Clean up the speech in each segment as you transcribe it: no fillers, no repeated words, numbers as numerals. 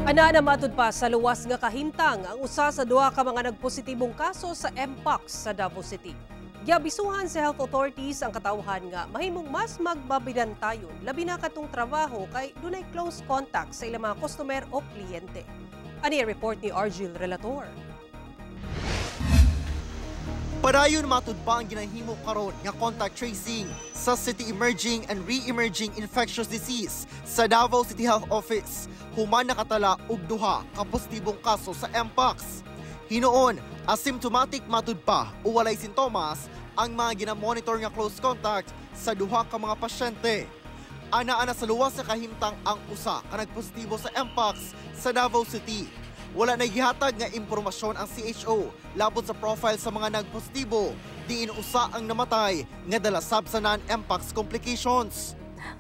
Ana na matud pa sa luwas nga kahimtang ang usa sa duha ka mga nagpositibong kaso sa Mpox sa Davao City. Giabisuhan sa health authorities ang katawhan nga mahimong mas magbabidantayon, labi na katong trabaho kay dunay close contact sa ilang mga customer o kliyente. Ani ang report ni Argil Relator. Padayon matud pa ang ginahimo karon nga contact tracing sa City Emerging and Re-emerging Infectious Disease sa Davao City Health Office human nakatala og duha ka positibong kaso sa Mpox. Hinuon, asymptomatic matud pa o walay sintomas ang mga ginamonitor nga close contact sa duha ka mga pasyente. Ana-ana sa luwas sa kahimtang ang usa ka nagpositibo sa Mpox sa Davao City. Wala na gihatag nga impormasyon ang CHO labot sa profile sa mga nagpositibo, diin usa ang namatay nga dala sab sa non-Mpox complications.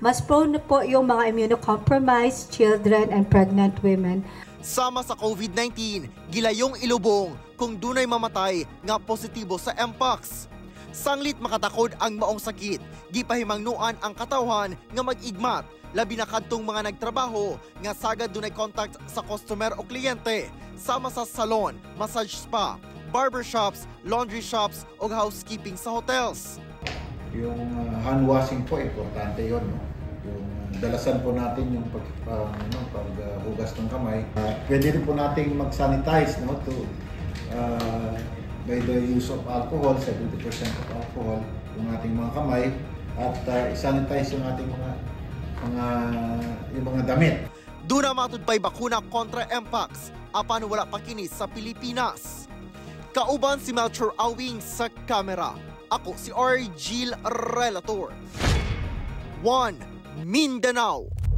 Mas prone po yung mga immunocompromised children and pregnant women. Sama sa COVID-19, gilayong ilubong kung dunay mamatay nga positibo sa Mpox. Sanglit makatakod ang maong sakit, gipahimangnuan ang katawhan nga mag-igmat, labi na kadtong mga nagtrabaho nga sagad dunay contact sa customer o kliyente, sama sa salon, massage spa, barbershops, laundry shops o housekeeping sa hotels. Yung hand washing po, importante 'yon, no? Yung dalasan po natin yung ano, paghugas ng kamay. Pwede rin po nating mag-sanitize, no, to by the use of alcohol, 70% of alcohol, yung ating mga kamay at i-sanitize yung ating mga yung mga damit. Duna matud pa'y bakuna kontra Mpox apan wala pa kini sa Pilipinas. Kauban si Melchor Awing sa kamera. Ako si Argil Relator. 1 Mindanao.